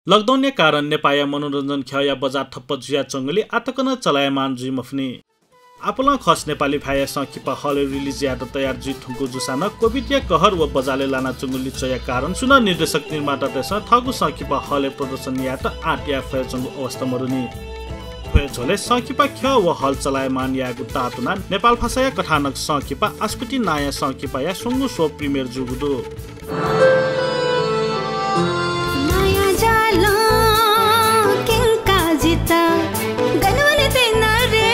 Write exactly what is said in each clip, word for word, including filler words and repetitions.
लकडाउनया कारण नेपाःया मनोरञ्जन ख्यःया बजार ठप्प जुयाच्वंगुलिं आःतक नं चलायमान जुइ मफुनि। आपालं खस नेपाली भाय्‌या संकिपा हलय् रिलिज यायेत तयार जुइ धुंकूगु जूसां नं कोभिडया कहर व बजालय् लानाच्वंगु लिच्वःया कारण सुं नं निर्देशक निर्मातातय्‌सं थःगु संकिपा हलय् प्रदर्शन यायेत आँट याये फयाच्वंगु अवस्था मदुनि। थ्व हे झ्वलय् संकिपा ख्यः व हल चलायमान यायेगु ताःतुनाः नेपाल भाषाया कथानक संकिपा आस्कुति नांया संकिपाया स्वंगू स्वः प्रिमियर जूगु दु। माया जालं क्यंका जिता गनवले तेना रे।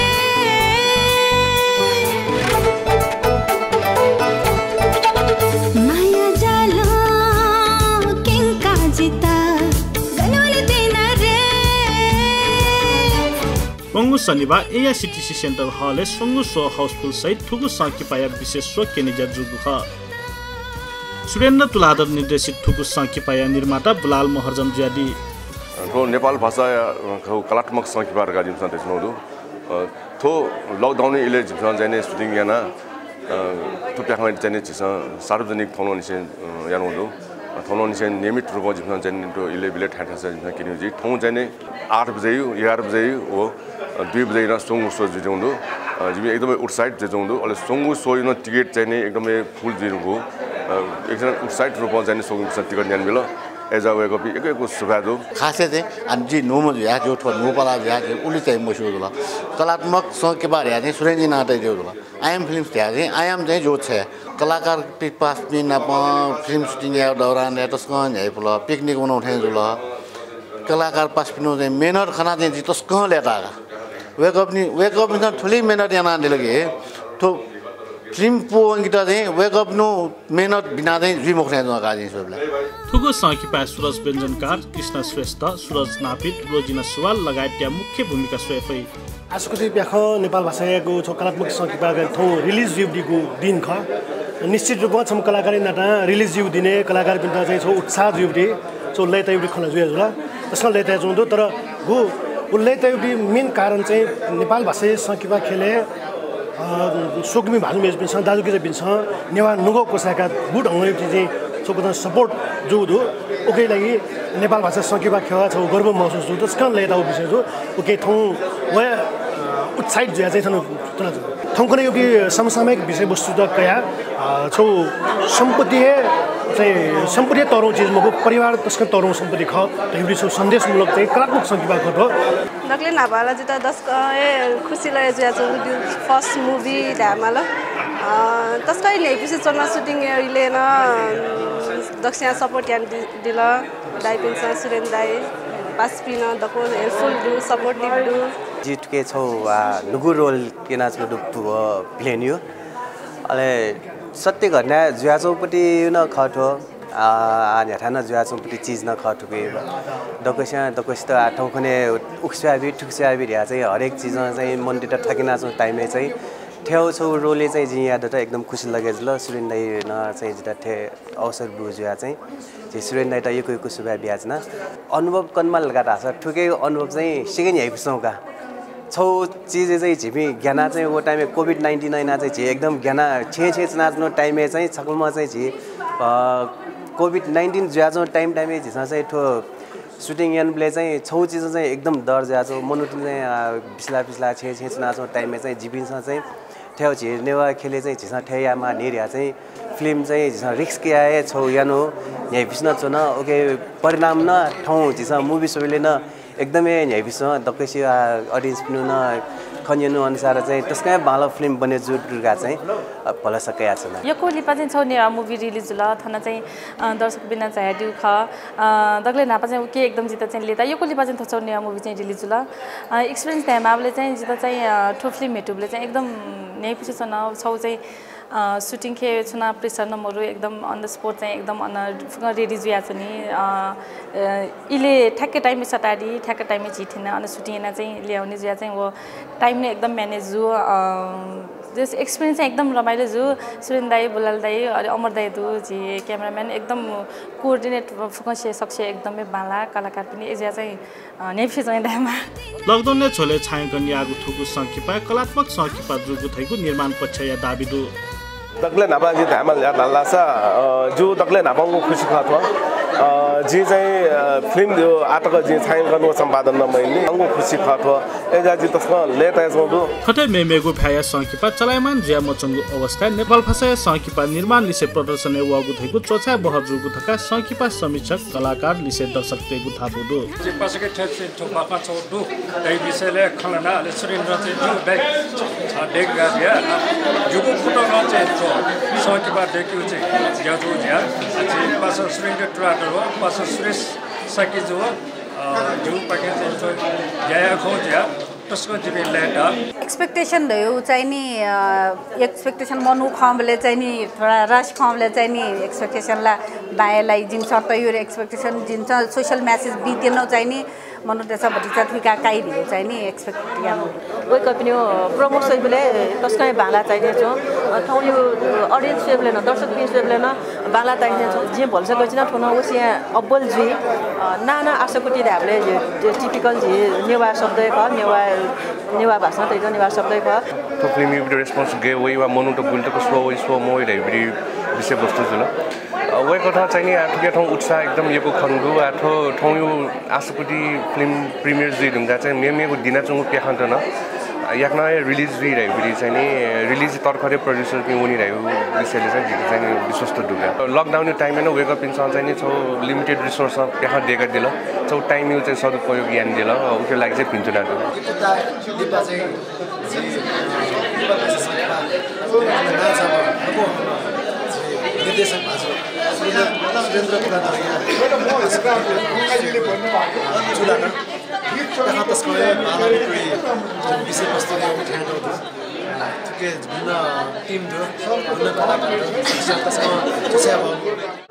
माया जालं क्यंका जिता गनवले तेना रे। वंगु शनिबार एया सिटी सिटी सेन्टर हलय् स्वंगू स्वः हाउसफुल सहित थुगु संकिपाया विशेष स्वः क्यनेज्या जूगु खः। सुरेन्द्र तुलाधर निर्देशित थुगु संकिपाया निर्माता बुलाल महर्जन जुयादी। थ्व नेपाल भाषाया, अ, थ्व कलात्मक संकिपा धकाः जिमिसं धयाच्वनागु दु। अ, थ्व लकडाउन इलय् जिमिसं चाहिँ नि सुटिङ याना, अ, थ्व प्याखं चाहिँ नि झीसं सार्वजनिक थौंलंनिसें, अ, यानागु दु। अ, थौंलंनिसें नियमित रूपं जिमिसं चाहिँ नि थ्व इलय् बिलय् थाय् थासय् जिमिसं क्यनेगु जुइ। थौं चाहिँ नि आठ बजे यु, एघार बजे यु, व, अ, दुई बजे याना स्वंगू स्वः जुइच्वंगु दु। अ, जिमि एकदमै उत्साहित जुइच्वंगु दु। अले स्वंगू स्वःया नं टिकट चाहिँ नि एकदमै फुल जुइधुंकूगु। अ, एकदम उत्साहित रूपं चाहिँ नि स्वंगू स्वःया टिकट न्यानाबिल। अय्‌जुयाः वय्‌कःपिं यक्व यक्व सुभाय् दु। खासय् चाहिँ, अ, जि न्हूम्ह जुयाः, जि थ्व न्हूपाला जुयाः जि उलि चाहिँ मस्यू जुल। कलात्मक संकिपा धयाः चाहिँ सुरेन्द्रजी नां तयादीगु जुल। आयाम फिल्म्स धयाः चाहिँ आयाम चाहिँ जि छ्वया। कलाकारपिं पासापिं नाप फिल्म सुटिङ यायेगु दौरानय् तसकं न्ह्याइपुल, पिकनिक वनागु थें जुल। कलाकार पासापिनिगु चाहिँ मेहनत खनाः चाहिँ जि तसकं लय्‌ताः का। वय्‌कःपिनि, वय्‌कःपिन्सं थुलि मेहनत यानादिल कि थ्व फिल्म पूवंकेत चाहिँ वय्‌कःपिनिगु मेहनत बिना चाहिँ जुइ मखु थें च्वं का जिं स्वयेबलय्। थुगु संकिपाय् सुरज व्यञ्जनकार, कृष्ण श्रेष्ठ, सुरज नापित, रोजिना सुवाल लगायतया मुख्य भूमिका स्वये फइ। आस्कुति प्याखं नेपाल भाषायागु छगू कलात्मक संकिपा थौं रिलिज जुइगु दिं खः। निश्चित रूपं छम्ह कलाकारया नातां रिलिज जुइगु दिनय् कलाकारपिन्त चाहिँ छगू उत्साह जुइगु, छगू लय्‌ताइगु खँ ला जुया जुल। तसकं लय्‌तायाच्वंगु दु, तर गु, व लय्‌ताइगु मेन कारण चाहिँ नेपाल भाषाया संकिपा ख्यलय्, अ, स्वकुमि भाजु मय्‌जुपिन्सं, दाजुकिजापिन्सं नेवाः नुगः क्वसाय्‌काः गु ढंगं चाहिँ छगू कथं सपोर्ट जूगु दु। उकिया लागि नेपाल भाषा संकिपा ख्यः छगू गर्व महसुस जूगु दु, तसकं लय्‌ताःगु विषय जू। उकिं थौं व, अ, उत्साहित जुयाः चाहिँ थन, थन थौंकन्हय्‌यागु समसामयिक विषयवस्तुत कयाः, अ, छगू सम्पत्ति हे चाहिँ सम्पत्ति हे तःधंगु चिज मखु, परिवार तसकं तःधंगु सम्पत्ति खः धइगु छगू सन्देशमूलक चाहिँ कलात्मक संकिपा खः थ्व। दकलय् न्हापां ला जितः दसकं हे खुसी लय् जुयाच्वंगु दु, first movie धायेमाल। अ, तसकं हे न्ह्याइपुसे च्वना सुटिङ इलय् नं, अ, दक्वस्यां सपोर्ट यानादिल दाइपिन्सं, सुरेन दाइ, पासापिं नं दक्व helpful दु, supportive दु। जि थुके छगू, आ, न्हूगु role यानाच्वंगु दु, अ, villain-या। अले सत्य घटना जुयाच्वंगु पति नं खः थ्व। आ, आ, न्ह्याथाय् नं जुयाच्वंगु पति चिज नं खः थुके। दक्वस्यां, दक्वसित आ, थौंकन्हय् उखे स्वयाबी, थुखे स्वयाबी धयाः चाहिँ हरेक चिजं चाहिँ मनूतय्‌त थकिनाच्वंगु time-य् चाहिँ थ्व छगू role-य् चाहिँ जिं याये दत, एकदम खुसी लगे जुल। सुरेन दाइनं चाहिँ जितः थ्व अवसर ब्वू जुयाः चाहिँ झी सुरेन दाइयात यक्व यक्व सुभाय् बियाच्वना। अनुभव कनेमाल धकाः धाःसा थुके अनुभव चाहिँ second न्ह्याइपुसे च्वं का। छगू चिजय् चाहिँ झीपिं ग्यानाः चाहिँ व time-य् COVID nineteen यानाः चाहिँ झी एकदम ग्यानाः छेँय् छेँय् च्वनाच्वनागु time-य् चाहिँ छकलम्ह चाहिँ झी, अ, COVID nineteen जुयाच्वंगु time, time-य् झीसं चाहिँ थ्व सुटिङ यानाबलय् चाहिँ छगू चिजं चाहिँ एकदम डर जुयाच्वं, मनूत चाहिँ, अ, बिस्लाः बिस्लाः छेँय् छेँय् च्वनाच्वंगु time-य् चाहिँ जिपिन्सं चाहिँ थ्व झी नेवाः ख्यलय् चाहिँ झीसं थथे यायेमाः नि धयाः चाहिँ फिल्म चाहिँ झीसं risk कयाः हे छगू यानागु न्ह्याइपुसे नं च्वन। उकिया परिणाम नं थौं झीसं movie स्वयेबलय् नं एकदमै न्ह्याइपुसे च्वन। दक्वसिया audience-पिनिगु नं खँ न्यनागु अनुसार चाहिँ तसकं हे बांलाःगु फिल्म बने जू धकाः चाहिँ, अ, भलसा कयाच्वना। यक्व लिपा चाहिँ छगू नेवाः movie release जुल। थन चाहिँ, अ, दर्शकपिन्सं झायादीगु खः। अ, दकलय् न्हापां चाहिँ उकिं एकदम जितः चाहिँ लय्‌ताः। यक्व लिपा चाहिँ थ्व छगू नेवाः movie चाहिँ release जुल। अ, experience धायेमाःबलय् चाहिँ जितः चाहिँ, अ, थ्व फिल्म म्हेतुबलय् चाहिँ एकदम न्ह्याइपुसे च्वन। छगू चाहिँ, अ, सुटिङ ख्यः छुं नं pressure नं मरु, एकदम on the spot चाहिँ एकदम अन फुक्कं ready जुयाच्वनी। अ, अ, इलय् ठ्याक्कै time-य् सतादी, ठ्याक्कै time-य् झी थन अन सुटिङ यानाः चाहिँ ल्याउने जुयाः चाहिँ व time नं एकदम manage जू। अ, जस experience चाहिँ एकदम रमाइलो जू। सुरेन दाइ, बुलाल दाइ, अले अमर दाइ दु, झी cameraman एकदम coordinate फुक्कं स्वये सकसिया एकदमै बांलाः कलाकारपिनि। अय्‌जुयाः चाहिँ अ, न्ह्याइपुसे च्वने धायेमाः। लकडाउनया झ्वलय् छायांकन याःगु थुगु संकिपा कलात्मक संकिपा जूगु धइगु निर्माण पक्षया दाबी दु। दकलय् न्हापां जिं धायेमाल धाःसा, अ, जिगु दकलय् न्हापांगु खुसी खः थ्व। अ, जिं चाहिँ, अ, फिल्म यो आतक जिं छायांकन व सम्पादन नं मयानि। अंगु खुसी खः थ्व। अय्‌जा जि तसकं लय्‌ताय्‌च्वंगु दु। थथे मेमेगु भाय्‌या संकिपा चलायमान जुयामच्वंगु अवस्थाय् नेपालभाषाया संकिपा निर्माण लिसे प्रदर्शनय् वःगु धइगु च्वछाये बहः जूगु धकाः संकिपा समीक्षक, कलाकार लिसे दर्शकतय्‌गु धापू दु। जि पासाके थ्व बाखं छगू दु धइगु विषयलय् खँ ल्हाना, अले सुरेन्द्र चाहिँ दु धइ, अ, दय्‌काबिया। जिगु कुतः नं चाहिँ थ्व संकिपा दय्‌केगु चाहिँ ज्या जूगु जुया। अ, जि पासा सुरेन्द्र तुलाधर व पासा सुरेश शाक्य जु, अ, जिगुपाखें चाहिँ थ्व ज्या याये खः जुया। तसकं जिपिं लय्‌ता। Expectation धइगु चाहिँ नि, अ, expectation मनू खंबलय् चाहिँ नि, थोडा rush खंबलय् चाहिँ नि, expectation ला बांलाइ, जिमिसं तयार expectation, जिमिसं social message बीत्यन चाहिँ नि, मनूतय्‌सं भतिचा थुइका काइ धइगु चाहिँ नि expect याना। वय्‌कःपिनि promo स्वइबलय् तसकं बांलाः चाहिँ नि च्वं। अ, थौंया audience स्वइबलय् नं, दर्शकपिं स्वइबलय् नं बांलाः चाहिँ नि च्वं। जिं भलसा गय् चिना थ्व नं वसिया अब्बल जुइ। अ, नाना आशाकुटी धायेबलय् typical झी नेवाः शब्द हे खः, नेवाः, नेवाः भाषां तयातःगु नेवाः शब्द हे खः। थ्व फिल्मयागु response गय् वइ वा मनूत गुलि तक स्वः वइ, स्वः मवइ धइगु विषयवस्तु जुल। अ, वय्‌कःपिन्सं चाहिँ नि आः थुकिया थौं उत्साह एकदम यक्व खंगु। आः थ्व थौंया आशाकुटी फिल्म premiere जुइ धुंकाः चाहिँ मेमेगु दिनाच्वंगु प्याखंत नं याकनं हे release जुइ धइगु चाहिँ नि release तर्खरय् producerपिं वनी धइगु विषयलय् चाहिँ जिके चाहिँ नि विश्वस्त दुगु। Lockdown या time-य् नं वय्‌कःपिन्सं चाहिँ नि छगू limited resource प्याखं दय्‌कादिल, छगू time-या चाहिँ सदुपयोग यानादिल, उकिया लागि चाहिँ भिन्तुना दु। लिपा चाहिँ जि, अ, लिपा भाषा संकिपा, नांजाःम्ह, अ, निर्देशक भाजु सुरेन्द्र, सुरेन्द्र तुलाधरया, अ, चुलाधर। तसकं बांलाः, विषयवस्तु नं उठे दु। अ, थुके भिन्न team दु, भिन्न कलाकार दु। तसकं च्वछाये बहःगु।